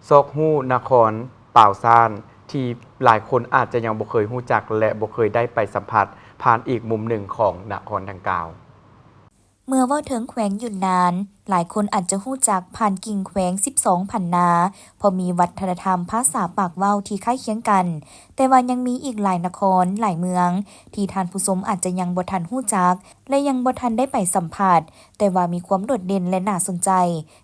ຊອກຮູ້ນະຄອນປາວຊານ ທີ່ຫຼາຍຄົນອາດຈະຍັງບໍ່ເຄີຍຮູ້ຈັກ ແລະ ບໍ່ເຄີຍໄດ້ໄປສຳຜັດ ຜ່ານອີກມຸມໜຶ່ງຂອງນະຄອນດັ່ງກ່າວ. ເມື່ອເວົ້າເຖິງແຂວງຢຸນນານ, ຫຼາຍຄົນອາດຈະຮູ້ຈັກຜ່ານກິ່ງແຂວງສິບສອງພັນນາ, ເພາະມີວັດທະນະທຳພາສາປາກເວົ້າທີ່ຄ້າຍຄຽງກັນ, ແຕ່ວ່າຍັງມີອີກຫຼາຍນະຄອນ, ຫຼາຍເມືອງ ທີ່ທ່ານຜູ້ຊົມອາດຈະຍັງບໍ່ທັນຮູ້ຈັກ ແລະ ຍັງບໍ່ທັນໄດ້ໄປສຳຜັດ, ແຕ່ວ່າມີຄວາມໂດດເດັ່ນ ແລະ ໜ້າສົນໃຈ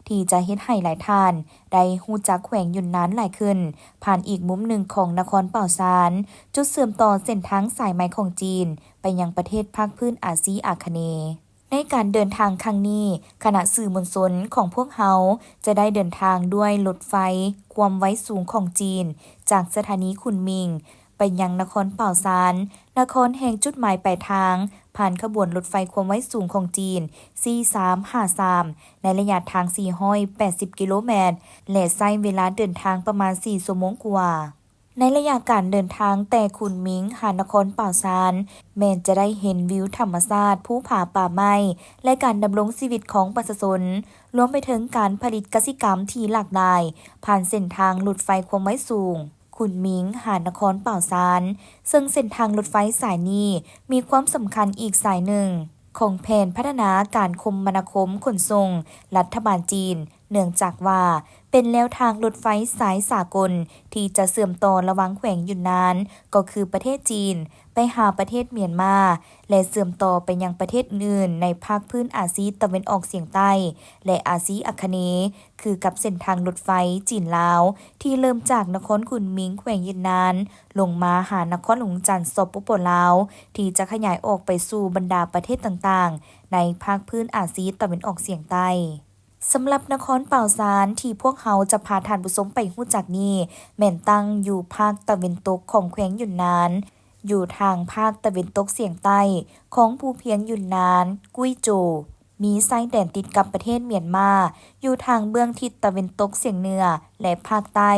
ທີ່ຈະເຮັດໃຫ້ຫຼາຍທ່ານໄດ້ຮູ້ຈັກແຂວງຢຸນນານຫຼາຍຂຶ້ນ, ຜ່ານອີກມຸມໜຶ່ງຂອງນະຄອນປາວຊານ, ຈຸດເຊື່ອມຕໍ່ເສັ້ນທາງສາຍໄໝຂອງຈີນໄປຍັງປະເທດພາກພື້ນອາຊີອາຄະເນ. ໃນການເດີນທາງຄັ້ງນີ້, ຄະນະສື່ມວນຊົນຂອງພວກເຮົາຈະໄດ້ເດີນທາງດ້ວຍລົດໄຟຄວາມໄວສູງຂອງຈີນ ຈາກສະຖານີຂຸນໝິງໄປຍັງນະຄອນປາວຊານ, ນະຄອນແຫ່ງຈຸດໝາຍປາຍທາງ, ຜ່ານຂະບວນລົດໄຟຄວາມໄວສູງຂອງຈີນ ສີ່ສາມຫ້າສາມ ໃນໄລຍະທາງ ສີ່ຮ້ອຍແປດສິບກິໂລແມັດ ແລະ ໃຊ້ເວລາເດີນທາງປະມານສີ່ຊົ່ວໂມງກວ່າ. ໃນໄລຍະການເດີນທາງແຕ່ຂຸນໝິງຫານະຄອນປາວຊານ ແມ່ນຈະໄດ້ເຫັນວິວທຳມະຊາດ, ພູຜາ, ປ່າໄມ້ ແລະ ການດຳລົງຊີວິດຂອງປະຊາຊົນ, ລວມໄປເຖິງການຜະລິດກະສິກຳທີ່ຫຼາກຫຼາຍ, ຜ່ານເສັ້ນທາງລົດໄຟຄວາມໄວສູງ ຂຸນໝິງຫານະຄອນປາວຊານ, ເຊິ່ງເສັ້ນທາງລົດໄຟສາຍນີ້ມີຄວາມສຳຄັນອີກສາຍໜຶ່ງ ຂອງແຜນພັດທະນາການຄົມມະນາຄົມຂົນສົ່ງລັດຖະບານຈີນ, ເນື່ອງຈາກວ່າເປັນແລວທາງລົດໄຟສາຍສາກົນທີ່ຈະເຊື່ອມຕໍ່ລະຫວ່າງແຂວງຢຸນນານ, ກໍຄືປະເທດຈີນ, ໄປຫາປະເທດມຽນມາ ແລະ ເຊື່ອມຕໍ່ໄປຍັງປະເທດອື່ນໆໃນພາກພື້ນອາຊີຕາເວັນອອກສຽງໃຕ້ ແລະ ອາຊີອາຄະເນ, ຄືກັບເສັ້ນທາງລົດໄຟຈີນ-ລາວ ທີ່ເລີ່ມຈາກນະຄອນຂຸນໝິງ ແຂວງຢຸນນານ ລົງມາຫານະຄອນຫຼວງວຽງຈັນ ສປປ ລາວ ທີ່ຈະຂະຫຍາຍອອກໄປສູ່ບັນດາປະເທດຕ່າງໆ ໃນພາກພື້ນອາຊີຕາເວັນອອກສຽງໃຕ້. ສຳລັບນະຄອນປາວຊານທີ່ພວກເຮົາຈະພາທ່ານຜູ້ຊົມໄປຮູ້ຈັກນີ້ ແມ່ນຕັ້ງຢູ່ພາກຕາເວັນຕົກຂອງແຂວງຢຸນນານ, ຢູ່ທາງພາກຕາເວັນຕົກສຽງໃຕ້ຂອງພູພຽງຢຸນນານ, ກຸ້ຍໂຈ, ມີຊາຍແດນຕິດກັບປະເທດມຽນມາ, ຢູ່ທາງເບື້ອງທິດຕາເວັນຕົກສຽງເໜືອ ແລະ ພາກໃຕ້,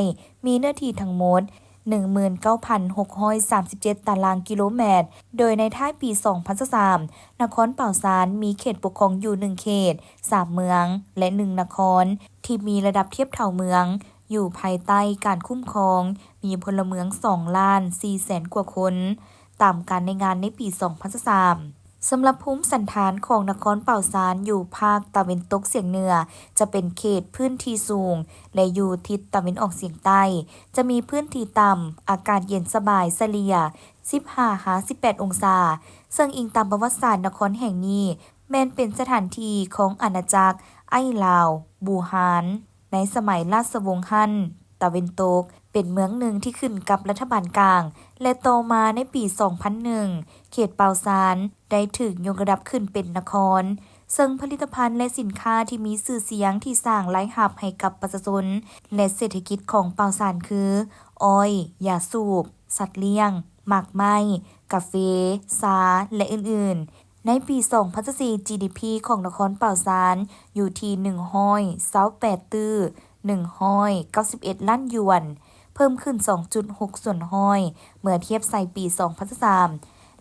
ມີເນື້ອທີ່ທັງໝົດ ໜຶ່ງໝື່ນເກົ້າພັນຫົກຮ້ອຍສາມສິບເຈັດຕາລາງກິໂລແມັດ, ໂດຍໃນທ້າຍປີສອງພັນຊາວສາມ ນະຄອນປາວຊານມີເຂດປົກຄອງຢູ່ໜຶ່ງເຂດ, ສາມເມືອງ ແລະ ໜຶ່ງນະຄອນ ທີ່ມີລະດັບທຽບເທົ່າເມືອງ, ຢູ່ພາຍໃຕ້ການຄຸ້ມຄອງ, ມີພົນລະເມືອງສອງລ້ານສີ່ແສນກວ່າຄົນ, ຕາມການລາຍງານໃນປີສອງພັນຊາວສາມ. ສຳລັບພູມສັນຖານຂອງນະຄອນປາວຊານຢູ່ພາກຕາເວັນຕົກສຽງເໜືອ ຈະເປັນເຂດພື້ນທີ່ສູງ ແລະ ຢູ່ທິດຕາເວັນອອກສຽງໃຕ້ ຈະມີພື້ນທີ່ຕ່ຳ, ອາກາດເຢັນສະບາຍ, ສະເລ່ຍສິບຫ້າຫາສິບແປດອົງສາ, ເຊິ່ງອີງຕາມປະຫວັດສາດ, ນະຄອນແຫ່ງນີ້ແມ່ນເປັນສະຖານທີ່ຂອງອານາຈັກໄອ້ລາວ ບູຮານ ໃນສະໄໝລາຊະວົງຮັນຕາເວັນຕົກ, ເປັນເມືອງໜຶ່ງທີ່ຂຶ້ນກັບລັດຖະບານກາງ ແລະ ຕໍ່ມາໃນປີສອງພັນໜຶ່ງ ເຂດປາວຊານໄດ້ຖືກຍົກລະດັບຂຶ້ນເປັນນະຄອນ, ເຊິ່ງຜະລິດຕະພັນ ແລະ ສິນຄ້າທີ່ມີຊື່ສຽງທີ່ສ້າງລາຍຮັບໃຫ້ກັບປະຊາຊົນ ແລະ ເສດຖະກິດຂອງປາວຊານຄື ອ້ອຍ, ຢາສູບ, ສັດລ້ຽງ, ໝາກໄມ້, ກາເຟ, ຊາ ແລະ ອື່ນໆ. ໃນປີສອງພັນຊາວສີ່ ຈີດີພີ ຂອງນະຄອນປາວຊານຢູ່ທີ່ໜຶ່ງຮ້ອຍຊາວແປດຕື້ໜຶ່ງຮ້ອຍເກົ້າສິບເອັດລ້ານຢວນ, ເພີ່ມຂຶ້ນສອງຈຸດຫົກສ່ວນຮ້ອຍເມື່ອທຽບໃສ່ປີສອງພັນຊາວສາມ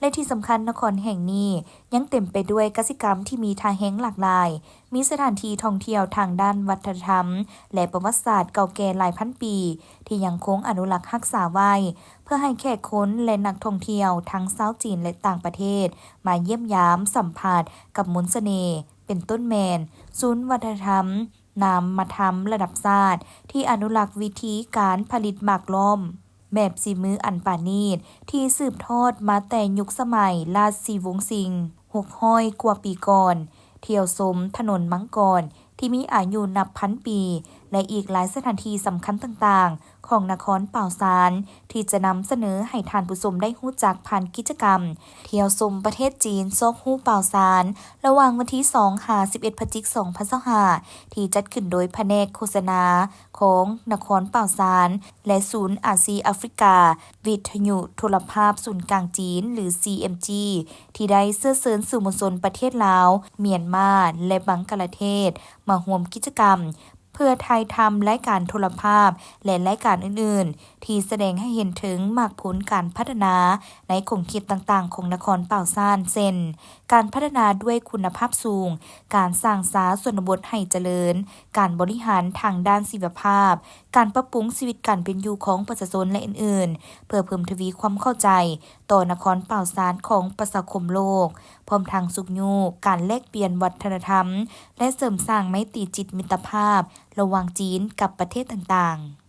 ແລະ ທີ່ສຳຄັນນະຄອນແຫ່ງນີ້ຍັງເຕັມໄປດ້ວຍກະສິກຳທີ່ມີທ່າແຮງຫຼາກຫຼາຍ, ມີສະຖານທີ່ທ່ອງທ່ຽວທາງດ້ານວັດທະນະທຳ ແລະ ປະຫວັດສາດເກົ່າແກ່ຫຼາຍພັນປີ ທີ່ຍັງຄົງອະນຸລັກຮັກສາໄວ້ ເພື່ອໃຫ້ແຂກຄົນ ແລະ ນັກທ່ອງທ່ຽວທັງຊາວຈີນ ແລະ ຕ່າງປະເທດ ມາຢ້ຽມຢາມສຳຜັດກັບມົນສະເໜ່ ເປັນຕົ້ນແມ່ນ ສູນວັດທະນະທຳນາມມະທຳລະດັບຊາດ ທີ່ອະນຸລັກວິທີການຜະລິດໝາກລ້ອມແບບສີມືອັນປານີດ ທີ່ສືບທອດມາແຕ່ຍຸກສະໄໝລາຊະວົງຊິງ ຫົກຮ້ອຍກວ່າປີກ່ອນ, ທ່ຽວຊົມຖະໜົນມັງກອນ ທີ່ມີອາຍຸນັບພັນປີ ແລະ ອີກຫຼາຍສະຖານທີ່ສຳຄັນຕ່າງໆຂອງນະຄອນປາວຊານ ທີ່ຈະນຳສະເໜີໃຫ້ທ່ານຜູ້ຊົມໄດ້ຮູ້ຈັກຜ່ານກິດຈະກຳທ່ຽວຊົມປະເທດຈີນ ຊອກຮູ້ປາວຊານ ລະຫວ່າງວັນທີສອງຫາສິບເອັດ ພະຈິກ ສອງພັນຊາວຫ້າ ທີ່ຈັດຂຶ້ນໂດຍພະແນກໂຄສະນາຂອງນະຄອນປາວຊານ ແລະ ສູນອາຊີອາຟຣິກາ ວິທະຍຸໂທລະພາບສູນກາງຈີນ ຫຼື ຊີເອັມຈີ ທີ່ໄດ້ເຊື້ອເຊີນສື່ມວນຊົນປະເທດລາວ, ມຽນມາ ແລະ ບັງກະລາເທດ ມາຮ່ວມກິດຈະກຳ ເພື່ອຖ່າຍທຳລາຍການໂທລະພາບ ແລະ ລາຍການອື່ນໆ ທີ່ສະແດງໃຫ້ເຫັນເຖິງໝາກຜົນການພັດທະນາໃນຂົງເຂດຕ່າງໆຂອງນະຄອນປາວຊານ ເຊັ່ນ ການພັດທະນາດ້ວຍຄຸນນະພາບສູງ, ການສ້າງຊາຊົນນະບົດໃຫ້ຈະເລີນ, ການບໍລິຫານທາງດ້ານຊີວະພາບ, ການປັບປຸງຊີວິດການເປັນຢູ່ຂອງປະຊາຊົນ ແລະ ອື່ນໆ ເພື່ອເພີ່ມທະວີຄວາມເຂົ້າໃຈຕໍ່ນະຄອນປາວຊານຂອງປະຊາຄົມໂລກ, ພ້ອມທັງຊຸກຍູ້ການແລກປ່ຽນວັດທະນະທຳ ແລະ ເສີມສ້າງໄມຕີຈິດມິດຕະພາບລະຫວ່າງຈີນກັບປະເທດຕ່າງໆ.